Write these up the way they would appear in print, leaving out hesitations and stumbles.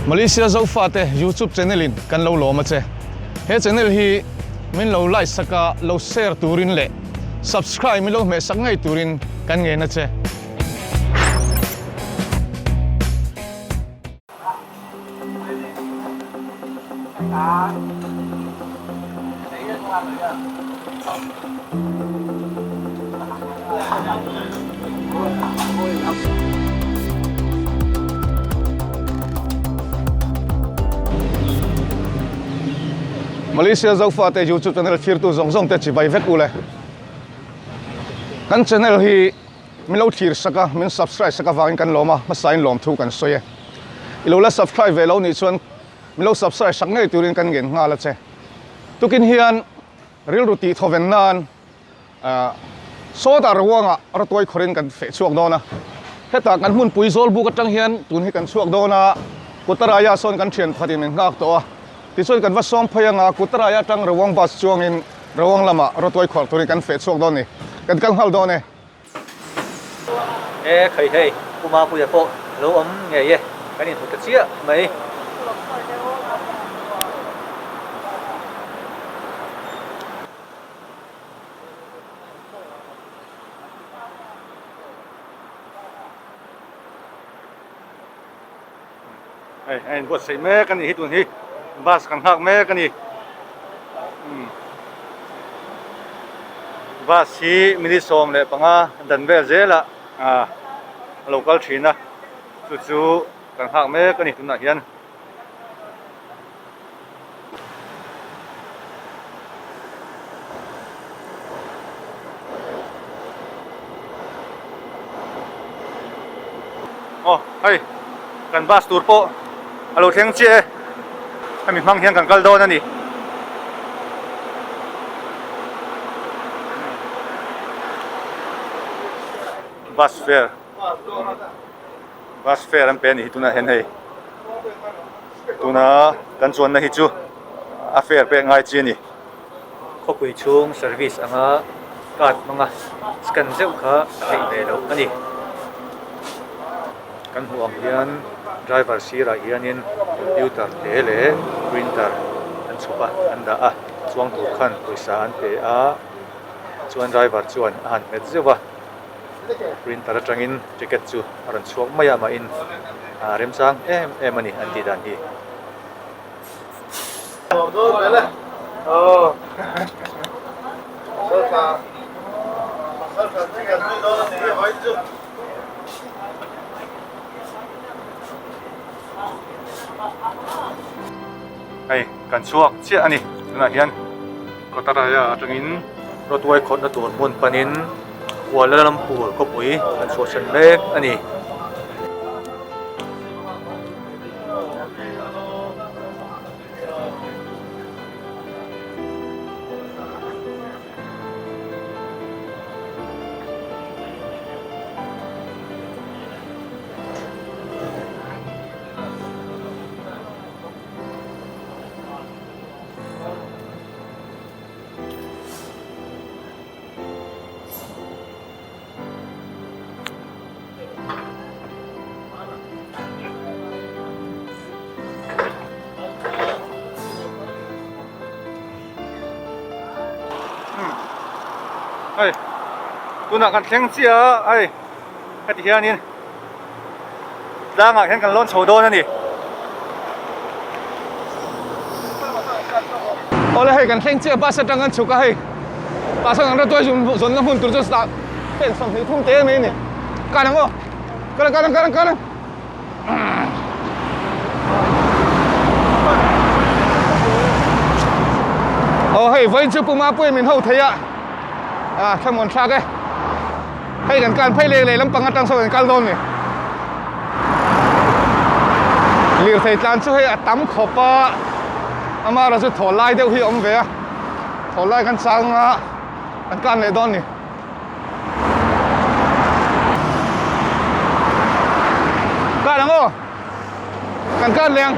Malaysia Zofate YouTube channel in kan lo lawm a che. He channel hi min lo like sak a, lo share turin leh subscribe min lo hmeh sak ngei turin kan ngen a che. Malaysia Zofate YouTube channel thirtu zawng zawng te chibai vek u le. Kan channel hi Min lo thlir sak a, min subscribe sak avangin kan lawm a, hmasain lawmthu kan sawi e. I lo la subscribe ve lo nih chuan min lo subscribe sak ngei turin kan ngen nghal a che. Tukin hian rilru tih thawven nan sawtah ruangah rawtuai khawrin kan feh chhuak dawn a. Hetah kan hmunpui Zawlbuk atang hian tun hi kan chhuak dawn a, Kutaraya sawn kan thian pakhatin min nghak tawh a. Tichuan kan va sawm phei anga Kutaraya atang Rawang bus chuangin Rawang lamah rawtuai khawrh turin kan feh chhuak dawn a ni. Kan kal nghal dawn e. E khai hei, Pu Mapuia pawh lo awm ngei e, kan inhmu ta chiah mai. Hei a inbuatsaih mek a nih hi tun hi bus kan nghak mek a ni bus hi minute 15 dan vel zelah ah a lo kal thin a chu chu kan nghak mek a ni tunah hian. Aw hei kan bus tur pawh a lo thleng chiah e hemi hmang hian kan kal dawn a ni. Bus fare Bus fare an pe a nih hi tunah hian hei tuna kan chuanna hi chu a fare pek ngai chi a ni. Khawpui chhung service anga card hmanga scan zeuh kha a theih ve loh a ni. Kan hmuh ang hian driver sirah hianin computer te leh printer an chhawp a an dah a chuang tur khan pawisa an pe a chuan driver chuan a han hmet zeuh a. Printer atangin ticket chu a rawn chhuak mai a mahin a remchang em em a ni an tih dan hi. Hei kan chhuak chiah a ni tunah hian Kotaraya atangin Rawtuai khawrhna tur hmun panin Kuala Lumpur khawpui kan chhuahsan mek a ni. Hei tunah kan thleng chiah a hei heti hianin tlangah hian kan lawn chho dawn a ni. Awle hei kan thleng chiah bus atang kan chhuk a hei tah sawn an rawtuai zawnna hmun tur chu tah pen 23 te mai a ni kan ang aw kal ang kal ang kal ang kal ang. Aw hei vawiin chu Pu Mapuia min ho thei a ah thlamuan thlak e hei kan kan phei leh leh lampang atang sawn kan kal dawn ni lirthei tlan chu hei a tam khawp a amaherawh chu thaw lai deuh hi a awm ve a thaw lai kan chang a kan kan leh dawn ni. Kan ang aw kan kan leh ang.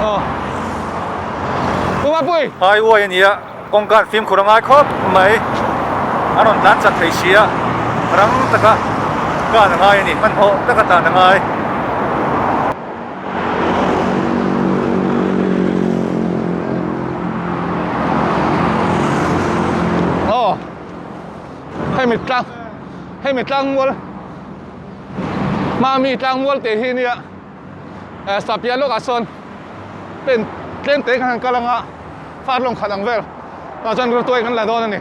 Aw. Pu Mapui. Highway a ni a. Kawng khan fimkhur a ngai khawp mai. An rawn tlan chak thei si a, rang taka tlan a ngai a ni, hmanhmawh taka tlan a ngai. Aw hemi tlang hemi tlangmual hma mi tlangmual tih hi nia eh sapia lawkah sawn pen tlem te kan han kal anga far lawng khat ang vel tah chuan rawtuai kan la dawn a ni.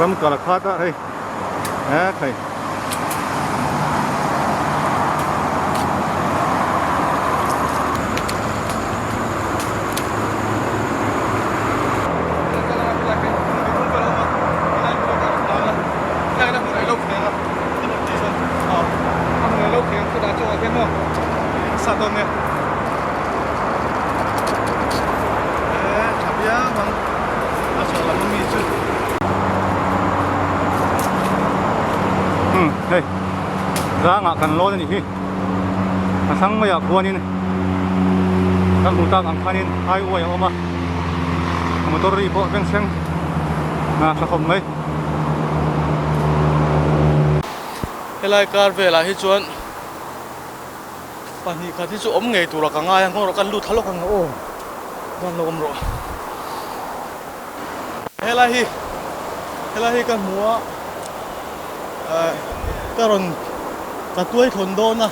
Ram kal a khat a hei he khai. Umm hei zangah kan lawn a nih hi a thlang maiah khuanin kan hmuh tak ang khanin highway a awm a motor ri pawh beng thleng a tha khawp mai. Helai kar velah hi chuan pahnih khat hi chu awm ngei turah ka ngai a nghawng rawh kan lut tha lawk ang aw chuan lo awm rawh. Helai hi helai hi ka hmu a eh ka rawn ka tuai thawn dawn a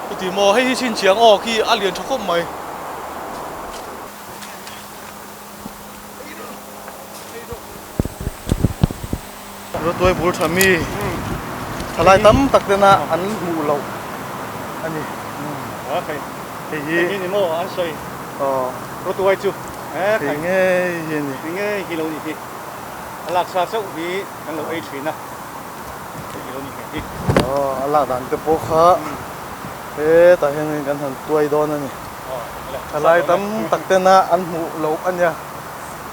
chuti maw hei hi chhinchhiang aw khi a lian tha khawp mai. Rawtuai bul tha mi thalai tam tak tena an hmuh loh a ni. Hei hi ni maw an sawi rawtuai chu hei ngei hi a ni. Hei ngei hi lo ni hi a lak sa chauh hi kan lo ei thin a hei hi lo ni hei hi. A lak dan te pawh kha hetah hianin kan han tuai dawn a ni. Thalai tam tak tena an hmuh loh a nia.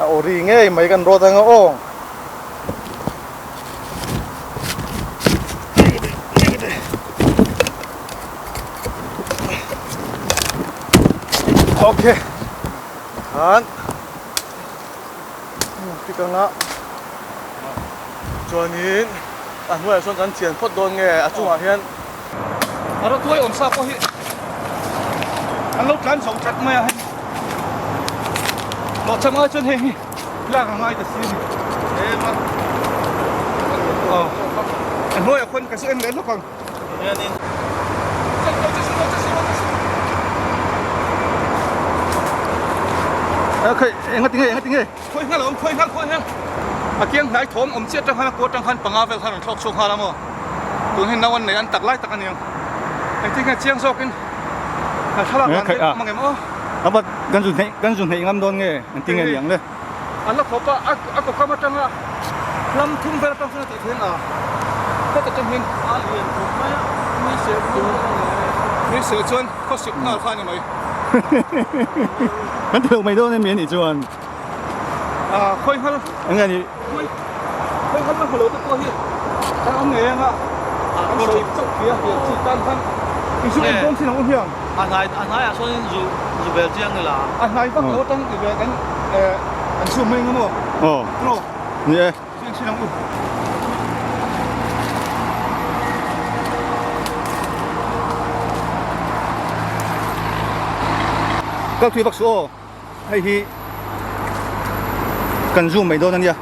A ori ngei mai kan rawt anga aw. Ok. Khan. Tik anga. Chuanin a hnuaiah sawn kan chian phawt dawn nge a chungah hian. A rawtuai awm sa pawh hi an lo tlan chho tlat mai a hei. Hlawhchham ai chuan heng hi lak a ngai ta si a ni. Aw a hnuaiah khuan ka chu en leh lawk ang. Enga tinge enga tinge khawi nghal a awm khawi nghal khawi nghal a kiang hnai thawm awm chiah atang khan a kua atang khan panga vel khan rawn thlawk chhuak nghal a maw tun hi nau an nei an tak lai tak a ni ang engtin nge chiang zawkin a thlalak dan te awm ang em aw. A kan zu hneih kan zu hneih ngam dawn nge engtin nge ni ang le. An la khawp a, a kaw kam atanga hlam thum vel atang chuan a tih theih ang a, heta tang hian a lian khawp mai a, mi seh chu mi seh chuan khawsik nghal kha a ni mai. Kan ti lo mai dawn em anih chuan. A khawi nghal. Eng nge ni? Khawi khawi nghal la hmu lo te pawh hi kan awm ngei ang a, kan sawi chauh thei a, pian chi tan khan inzu en dawn thin ang u hiang. A hnai a hnaiah sawn zu zu bel chiang ila. A hnai vak lo atang ti ve kan eh an chhum mai ang maw? Aw. Tro. Ni e. Chiang chin ang u. Kal thui vak suh aw. Hei hi kan zoom mai dawn a nia.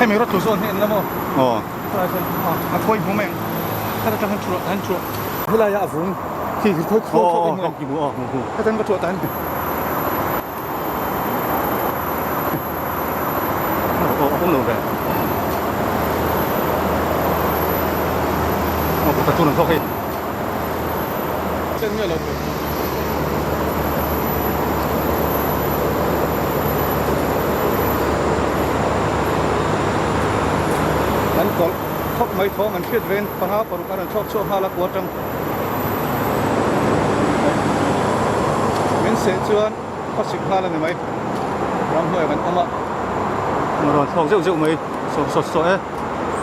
Hemi rawt tlu zawn hi an la maw? Aw. A khawi hmu mai ang heta tang han thuah han thuah helai ah a vung khi khi khawi khawi khawi hmu heta an va thuah tan chen nge lo An kawlh khawp mai thawng an hriat ven panga paruk a rawn chhuak chhuak nghal a kua tang min seh chuan khawsik nghal a ni mai ramhnuai kan awm a. A rawn thlawk zeuh zeuh mai sawh sawt sawh e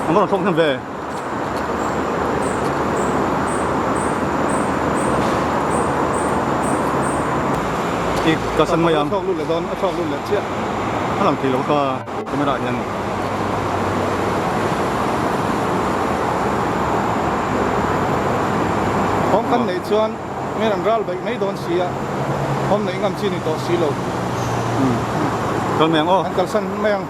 a rawn thlawk hnem ve. I ka san mai ang. A thlawk lut leh dawn a thlawk lut leh chiah. A lang thei lo ka camera ah hian. Thawm kan neih chuan min an ral baih mai dawn si a, thawm neih ngam chi ni tawh si lo. Kal mai ang aw. An kalsan mai ang.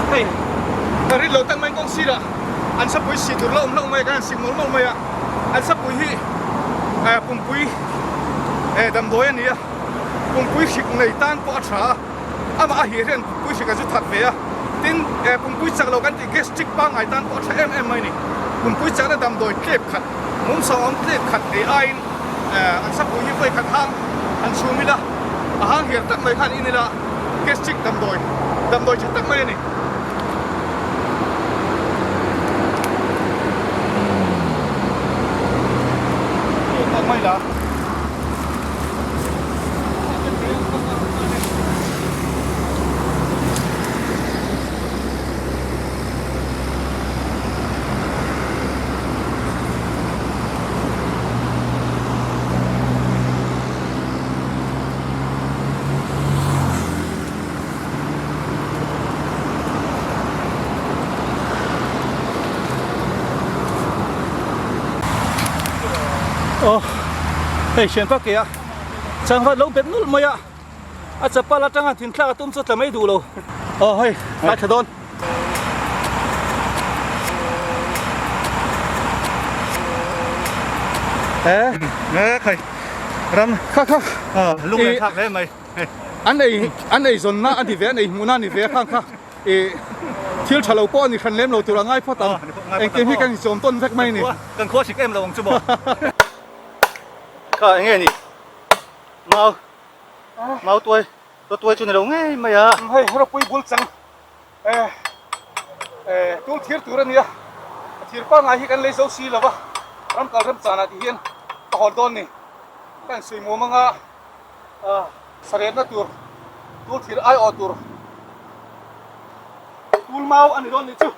Hei ka rin lo tak mai kawng sirah an sapui si tur la awm hlauh mai a kan han sik mawlh mawlh mai a. An sapui hi pumpui damdawi a ni a, pumpui hrik nei tan pawh a tha a, amah a hir hian pumpui hrik a zu that ve a, tin pumpui chak lo kan tih gastric pangngai tan pawh a tha em em mai a ni. Pumpui chakna damdawi tlep khat, mumsau awm tlep khat ei aiin an sapui hi vawi khat hang han chhum ila, a hang hiar tak mai khan in ila gastric damdawi damdawi tha tak mai a ni. Aw hei hrian vak ke a changvat lo bet nulh mai a a chapal atanga thin thlak a tum chu tla mai duh lo aw hei tlai tha dawn. He khai ram kha kha lung leh thlak hle mai. An ei an eizawnna a ni ve, an ei hmuhna a ni ve a khang kha ih thil tha lo pawh a ni hran lem lo tur a ngai phawt ang. Engkim hi kan inchawm tawn vek mai a ni. Kan khua hrik em lo ang chu maw? Kha eng nge ni? Mau mau tuai tuai chu ni lo ngei mai a. Hei ropui bul chang. Eh eh tul thir tur a nia, a thir pangngai hi kan lei zo si lo va, ram kal rem chanah tih hian ka hawn dawn ni. Ka insuih mum anga ah saretna tur tul thir aiawh tur tul mau a ni dawn nih chu.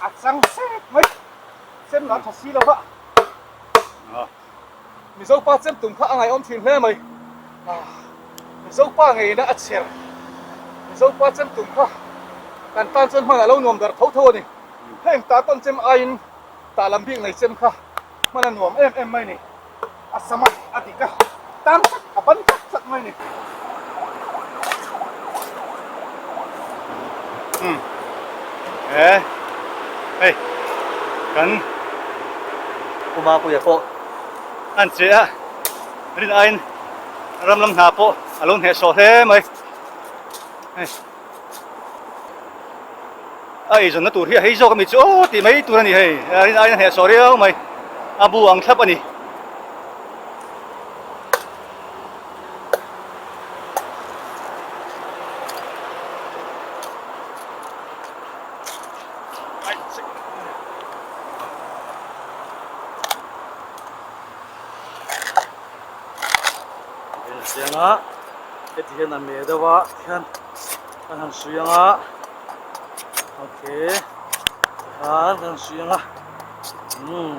A chang sek mai, chem lah tha si lo va. Mizo pa chem tum kha a ngaihawm thin hle mai. Mizo pa ngeina a chher. Mizo pa chem tum kha kan tan chuan hman a lo nuam ber tho tho a ni. Heng tah tawn chem aiin tah lam bik nei chem kha hman a nuam em em mai ni. A sam a a dik a, tan tak a ban tak tak mai ni. Umm he hei kan Puma puia pawh an che a rin aiin ram lam hna pawh a lo hnehsawh hle mai hei a eizawnna tur hi a hei zawk ami chu aw tih mai tur a ni hei rin aiin a hnehsawh riau mai a bu ang thlap a ni. Chiang a heti hian a me deuh a tikhian kan han sui ang a okay tikhan kan han sui ang a umm.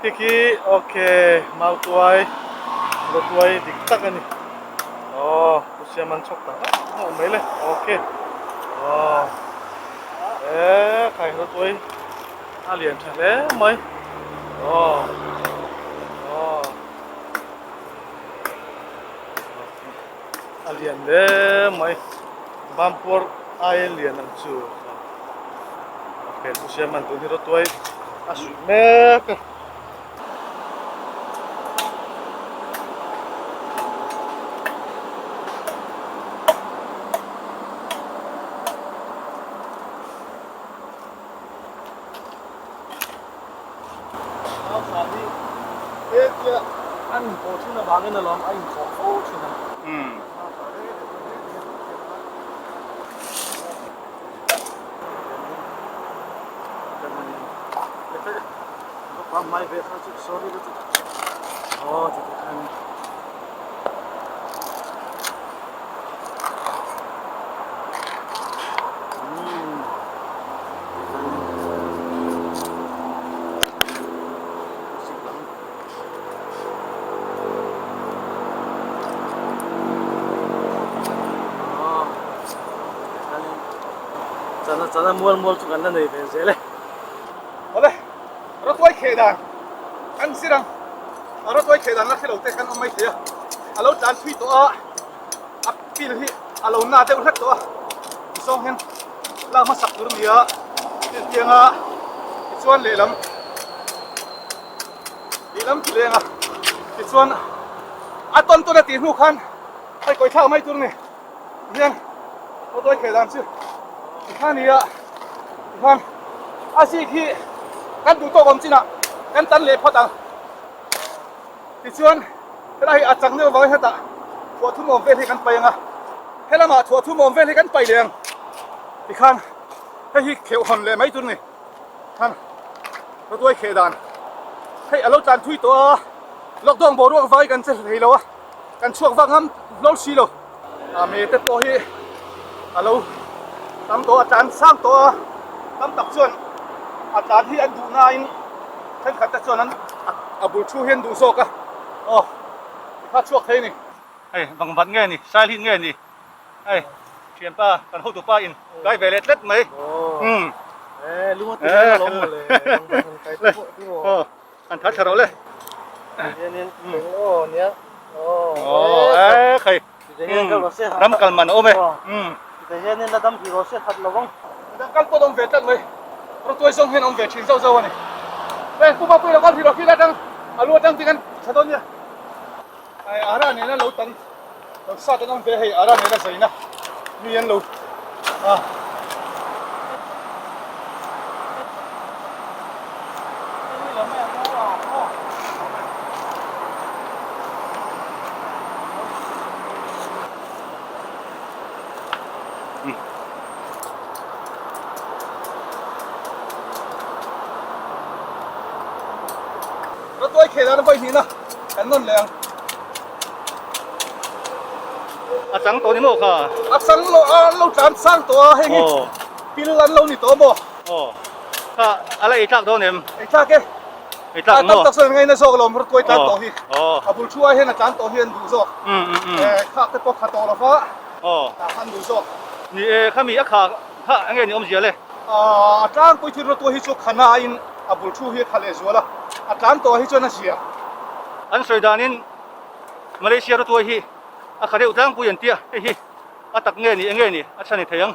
Khi khi ok mau tuai rawtuai dik tak a ni aw pu siam an chhawk tak tak mai le ok aw e khai rawtuai. A lian tha hle mai aw aw a lian hle mai bampuar aia lian ang chu ok chu siam an tun hi rawtuai a suih mek a. Nausa hi hetia an inpawh thin avangin alawm a inkhawh fo thin a. Chana chana mual mual chu kan la nei ve zel e. Awle, rawtuai kheh dan kan zir ang. A rawtuai kheh dan la hre lo te kan awm mai thei a. A lo tlan thui tawh a. A pil hi a lo na deuh hlek tawh a, tizawng hian lak hmasak tur a ni a, hetiang a tichuan lehlam lehlam ti leng a, tichuan a tawn tawn a tih hnu khan hei kawi thlak mai tur a ni, tihian pawtawi khel dan chu tikhan a ni a, tikhan a zik hi kan duh tawk awm chinah kan tan leh phawt ang. Tichuan, helai hi a chak deuh avangin hetah thuah thum awm vel hi kan paih ang a, helamah thuah thum awm vel hi kan paih leh ang tikhan hei hi kheuh hawn leh mai tur a ni. Khan rawtuai kheh dan hei a lo tlan thui tawh a, lockdown boruak vai kan che thei lo a, kan chhuak vak ngam hlawl si lo. A me te pawh hi a lo tam tawh a, tlan sang tawh a, tam tak chuan a tlan hi an duh nain thenkhat te chuan an a bul thu hi an duh zawk a, aw tikha chhuak thei a ni. Hei vangvat nge ni, sailhit nge ni hei. Thianpa kan hotupa in kai ve leh tlat mai. Umm. Eh lunga ti hian a lo maw le han kai te pawh chu aw han thar thla rawh le. Hianin eng aw nia aw eh khai ram kal man a awm e. Umm hianin la dam hi rawh se khat lo vang. Dang kal pawh awm ve tlat mai rawtuai zawng hian awm ve thin zauh zauh a ni. Eh Pu Mapui lo kal hi rawh khi la tang a lu atang ting an tha dawn nia. Ai ara nena lo tan lo sat an awm ve hei ara nena zaina mi an lo a. Rawtuai khel an vawi hnihna kan nawn leh ang. A chang tawh ni maw kha? A chang lo a, an lo tlan sang tawh a, heng hi pil an lo ni tawh maw? Aw, kha a la ei tlak dawn em? Ei tlak e. Ei tlak maw? A tam tak chuan an ngaina zawk lo, rawtuai tlan tawh hi. A bul thu ai hian a tlan tawh hi an duh zawk. Khak te pawh kha tawh lo va, tah an duh zawk. Ni e, khami a kha kha enge ni awmzia le? A tlangpui thil rawtuai hi chu khana aiin a bul thu hi a kha leh zual a, a tlan tawh hi chuan a zia. An sawi danin Malaysia rawtuai hi a kha deuh tlangpui an tia, hei hi a tak nge ni enge ni a chhan ni thei ang.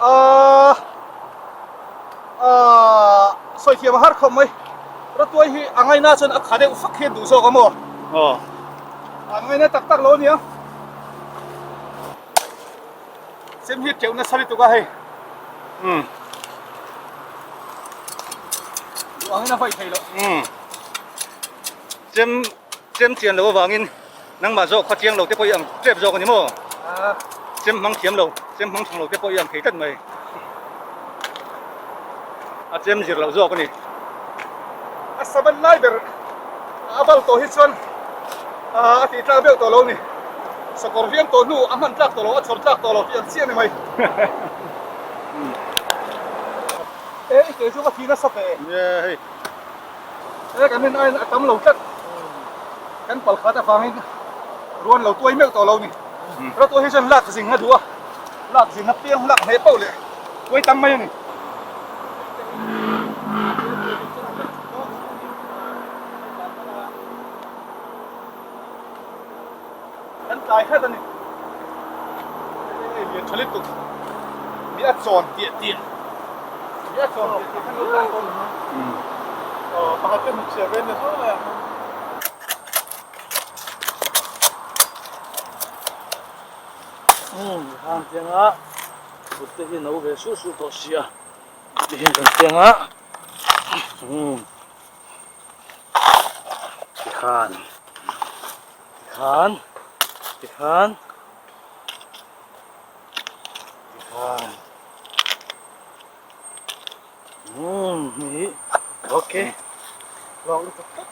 Aaa sawi thiam a har khawp mai, rawtuai hi a ngaina chuan a kha deuh fak hian duh zawk a maw? Aw. An ngaina tak tak lo ania. Chem hi teuh nasa lutuk a hei. Umm. Duh angin a vaih thei loh. Umm. Chem chem chian loh avangin nangmah zawk kha chiang lo te pawh i ang tep zawk a ni maw? Ah. Chem hmang thiam lo, chem hmang thang lo te pawh i ang thei tlat mai. A chem zir loh zawk a ni. A saban lai ber a bal tawh hi chuan a tih tlak deuh tawh lo ni. Sakawr hliam tawh hnu a hman tlak tawh lo, a chhawr tlak tawh lo tih ang chiah a ni mai. E i ke chu va thi nasa ve. Nia hei. E kan rin aiin a tam lo tlat. Kan pal khat avangin ruan lo tuai meuh tawh lo ni. Rawtuai hi chuan lak zing a duh a, lak zing a piang lak hneh pauh leh tuai tam mai a ni. Kan tlai khat a ni. Hei lian tha lutuk. Mi a chawn tiah tiah. Mi a chawn tiah tiah khan lo tlan dawn. Aw pakhat te hnuk chhiah ve ni zawk mai a. Umm han tiang a kut te hi no ve suh suh tawh sia tihian kan tiang a umm tikhan tikhan tikhan tikhan umm hi okay lawng lutuk tlat.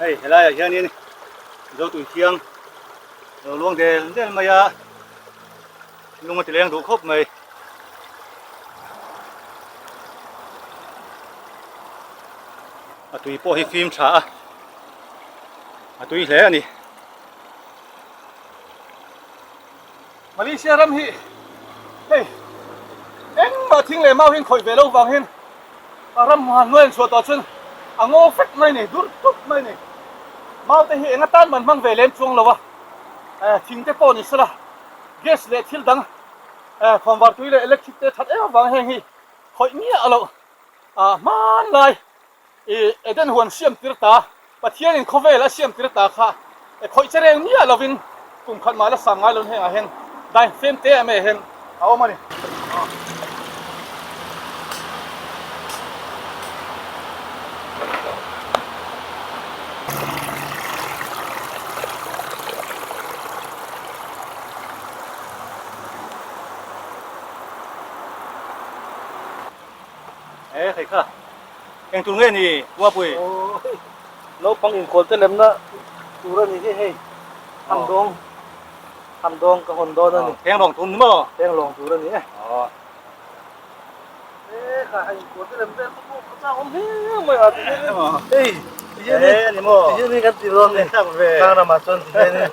Hei helaiah hianin Zotui thiang lo luang del del mai a lung a ti leng duh khawp mai. A tui pawh hi fim tha a a tui hle a ni. Malaysia ram hi hei engmah thing leh mau hian khawih ve lo vang hian a ram han hnuai an chhuah tawh chuan a ngaw fek mai a ni dur tup mai a ni. Mau te hi eng atan man hmang ve lem chuang lo a eh thing te pawh ni sela gas leh thil dang eh khawnvar tui leh electric te that em avang heng hi khawih miah loh ah hmanlai I Eden huan siam tir ta, Pathianin khawvel a siam tir ta kha e khawih che reng miah lovin kum khat mah la sang ngai lo hengah hian dai fem te em em hian a awm a ni. E hei kha eng tur nge ni Uapui? Aw hei naupang inkual te lemna tur a ni hi hei ham dawng ham dawng ka hawn dawn a ni. Heng lawng tur ni maw? Heng lawng tur a ni e. E kha hei inkual te lem vel te pawh ka chak awm hle mai a ti hian hei ti hian E ni maw? Ti hian hi kan ti dawn ni. Chak ve. Tlang ramah chuan ti hianin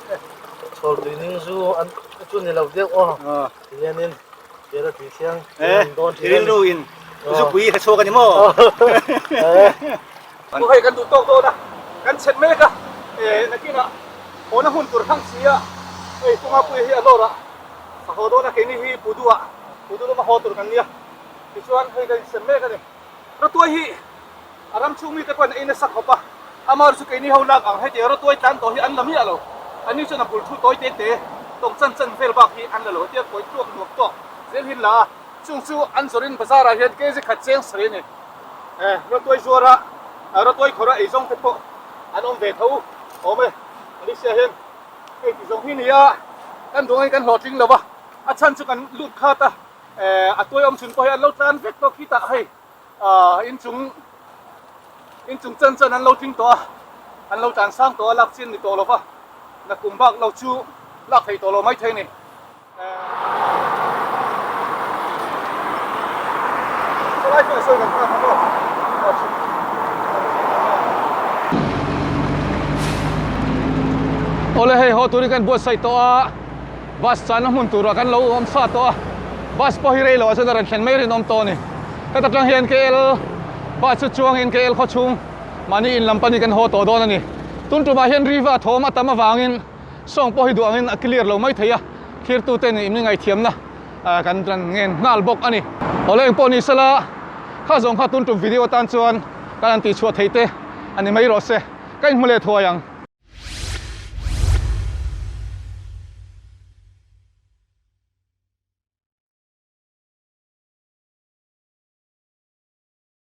chhawltui ning zu an chu ni lo deuh aw ti hianin Kera tui thiang Eh, rilru in zupui kha chhuak a ni maw? Pu hei kan duh tawk dawn a, kan chhet mek a, eh nakinah hawna hun tur thang si a, hei Pu Ngapuia hi a lawr a, a haw dawn a, keini hi Pu Duh ah, Pu Duh lama haw tur kan nia, tichuan hei kan insem mek a ni. Rawtuai hi a ram chhung mite pawhin a ei nasa khawp a, amaherawhchu keini ho lak ang hetiang rawtuai tlan tawh hi an la miah lo, anni chuan a bul thu tawi te te tawng chan chan vel bak hi an la lo, hetia kawi tluak nuam tawk zel hi an la a, chung chu an zawrin bazar ah hian kg khat cheng sarih a ni. Eh rawtuai zuara rawtuai khawra ei zawng te pawh an awm ve tho awm e, Malaysia hian hei ti zawng hi ni a, kan duh angin kan hlawhtling lo va, a chhan chu kan lut khat a. A tuai awm chhun pawh hi an lo tlan vek tawh khitah hei inchung inchung chan chan an lo tling tawh a, an lo tlan sang tawh a lak chin ni tawh lo va, nakum bak lo chu lak thei tawh lo mai thei a ni. Sawlai pawh sawi kan nghak ang aw. Awle hei haw turin kan buatsaih tawh a. Bus channa hmun turah kan lo awm sa tawh a, bus pawh hi rei loh ah chuan a rawn thlen mai rinawm tawh a ni. Heta tang hian KL bus chu chuangin KL khaw chhung mahni in lam panin kan haw tawh dawn a ni. Tun tumah hian riva thawm a tam avangin sawng pawh hi duh angin a clear lo mai thei a, thirtute nih mi ngaihthiamna kan rawn ngen nghal bawk a ni. Awle eng pawh ni sela, kha zawng kha tun tum video atan chuan kan han tihchhuah theih te a ni mai rawh se. Ka inhmu leh thuai ang.